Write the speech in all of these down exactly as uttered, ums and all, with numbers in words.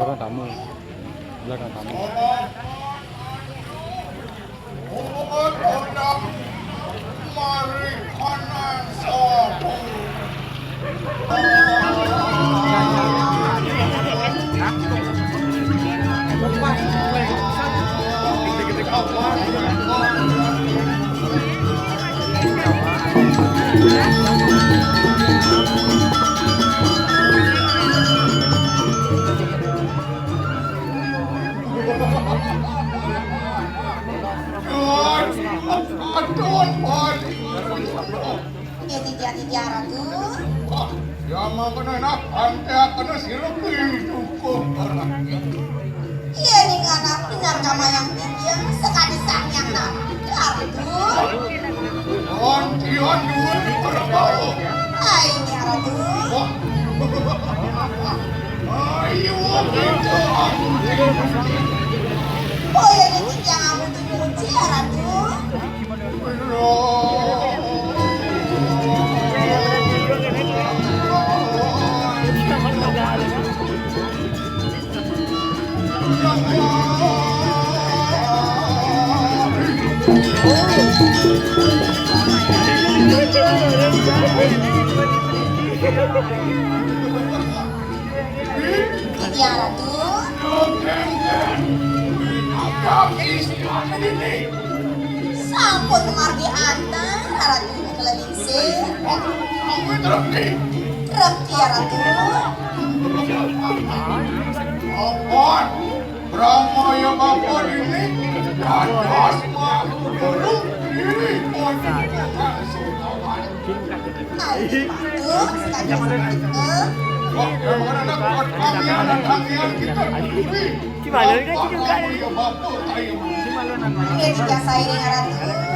Belakang tamu. Belakang tamu. Aduh, aduh. Iya, Titi, Titi, Ratu. Wah, ya mau kena nak, ante kena sirup itu kok. Iya, nih, anak benar kamu yang tinggi, yang sekali sang yang nak. Ratu. Antian dulu di Prabowo. Hai, ini Ratu. Wah. Ayo, itu aku. Oh, iya, ini yang kamu tunggu, Ratu. Iya, Ratu. Sampun margi antar, Ratu Keleningsih. Rep, iya, Ratu. Apa? Pramaya Bapa ini dados makhluk guru diri pun tukang sekawan. Ayo, Ratu, sekalian kita. Wah, yang mana nak buat kami, anak kami yang kita. Gimana kan juga? Ini tiga saya dengan Ratu.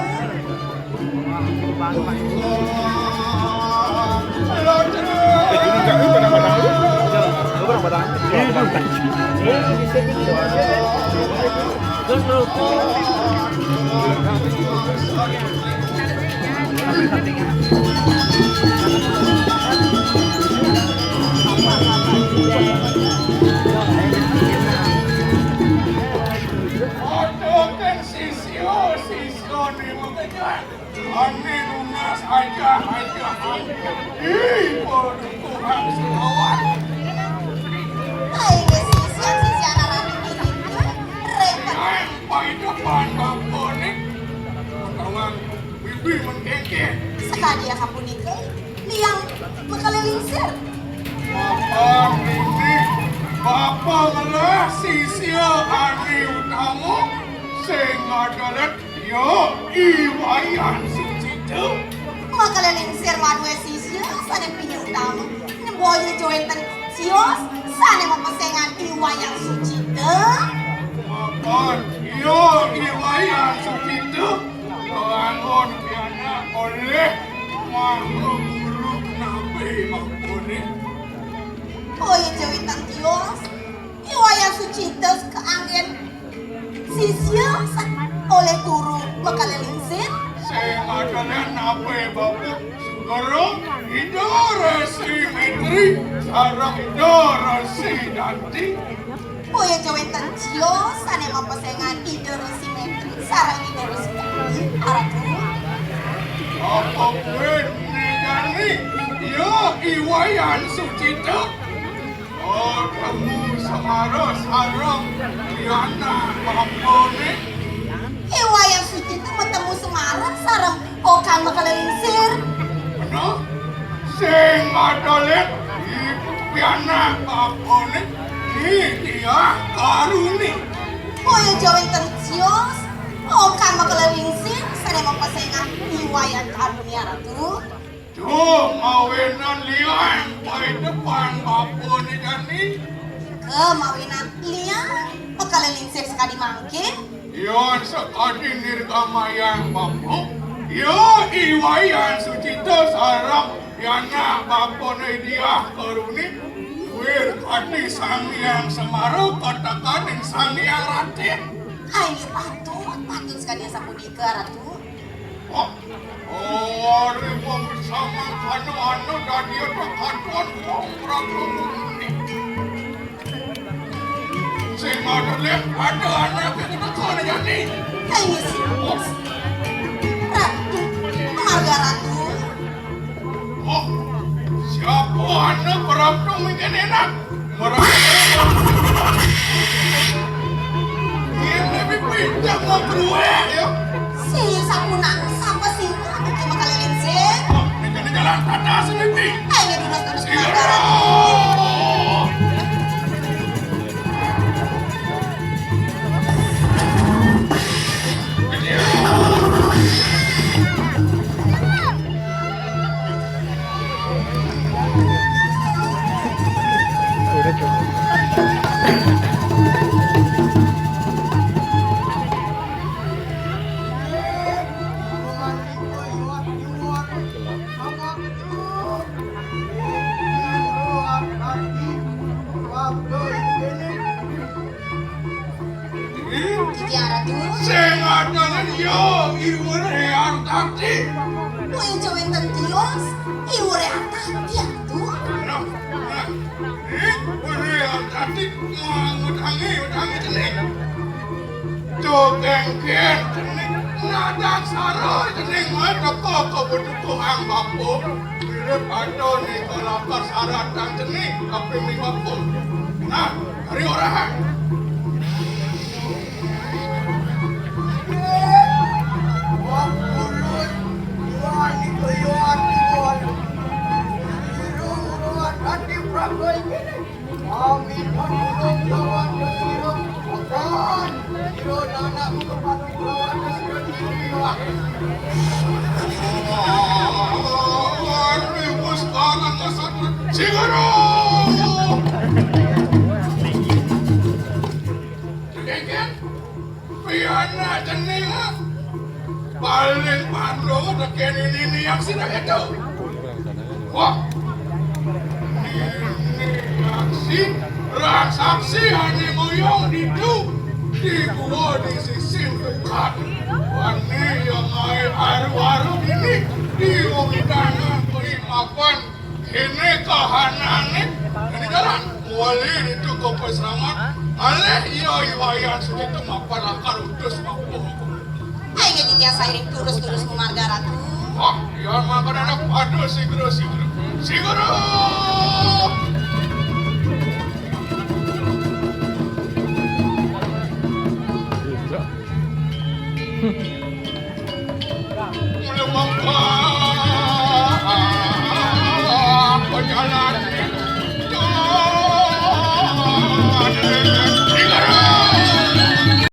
Sisya, sisya ni mengejar. Ane nunas aja, aja. Ih, waduh, Tuhan sekawan. Hai, sisya, sisya anak ini. Repot. Sampai depan bapone. Kawan, bibi mengkengkeng. Sekadi asapunika, liang makala lingsir. Bapa ini, bapa ngelah sisya ane utama, sing adalet ya I Wayan Sucita. Makala lingsir madué sisya sané pinutama. Nembaya ja wénten sios sané mapesengan I Wayan Sucita. Mapan, ya I Wayan Sucita. Bangun pianak olih mangga guru nabi mangkune. Kaya ja wénten sios, I Wayan Sucita kaanggén sisya sa-, olih guru makala lingsir. Sing adané napi, Bapak? Guru, Ida Resi Metri sareng Ida Resi Danti. Boya ja wénten sios sané mapesengan Ida Resi Metri sareng Ida Resi Danti. Aratu. Apa kuwi negani? Ya, I Wayan Sucita. Oh, temu semara sareng pianak bapone. I Wayan Sucita matemu semara sareng okan makala lingsir. Bener? Sing adolit, ibu pianak bapone, ni dia karuni. Boya ja wénten sios, okan makala lingsir, sané mapesengan I Wayan Karuni, Aratu. Duh, mawinan liang paindepan bapone jani. Ke mawinan liang, makala lingsir sakadi mangkin. Yan sakadi nirgamayang bapa, ya I Wayan Sucita sareng pianak bapone Diah Karuni, wir kadi Sang Hyang Semara katekaning Sang Hyang Raden. Ai, patut, patut sakadi sapunika, Ratu. Oh, ari wong sama kanu anu dadi ada katon wong Prabu Muni. Aduh, Lek, ada anak yang kena kau dah jadi. Kayu sih. Ratu, marga ratu. Oh, siapa anak berabdung mungkin enak? Berabdung. Ini lebih pintar mau keluar ya. Si sapunang, siapa sih? Aku cuma keliling sih. Oh, ini jadi jalan kata sih, Bibi. Ayo, duduk, duduk. Iya. Tiara tuh. Sing ada yo iwur yang tadi. Mau ijo wenten tios, iwur yang tadi tuh. Nah, nah, iwur yang tadi mau ngutangi, ngutangi jenis. Tukeng kian jenis, nadak saro jenis, mau teko kebutuhan bapu. Mirip ada nih kalau persyaratan jenis, tapi nih bapu. Nah, dari orang. Sing ero. Dikengken, piana cening, ah. Paling pandung tekeni nini yang sida itu. Wah. Nini yang si raksasi ane moyong ditu. Di gua di sisin dekat. Wani yang ae aru-aru ini. Di umidangan peimapan. Ini kahanane, ini jalan. Wali itu kopi selamat. Aleh iya iwayan suci itu mapan akar utus mampu. Ayo jadi tiasa iring turus-turus memarga ratu. Wah, iya makan anak. Aduh, si guru, si guru. Si guru.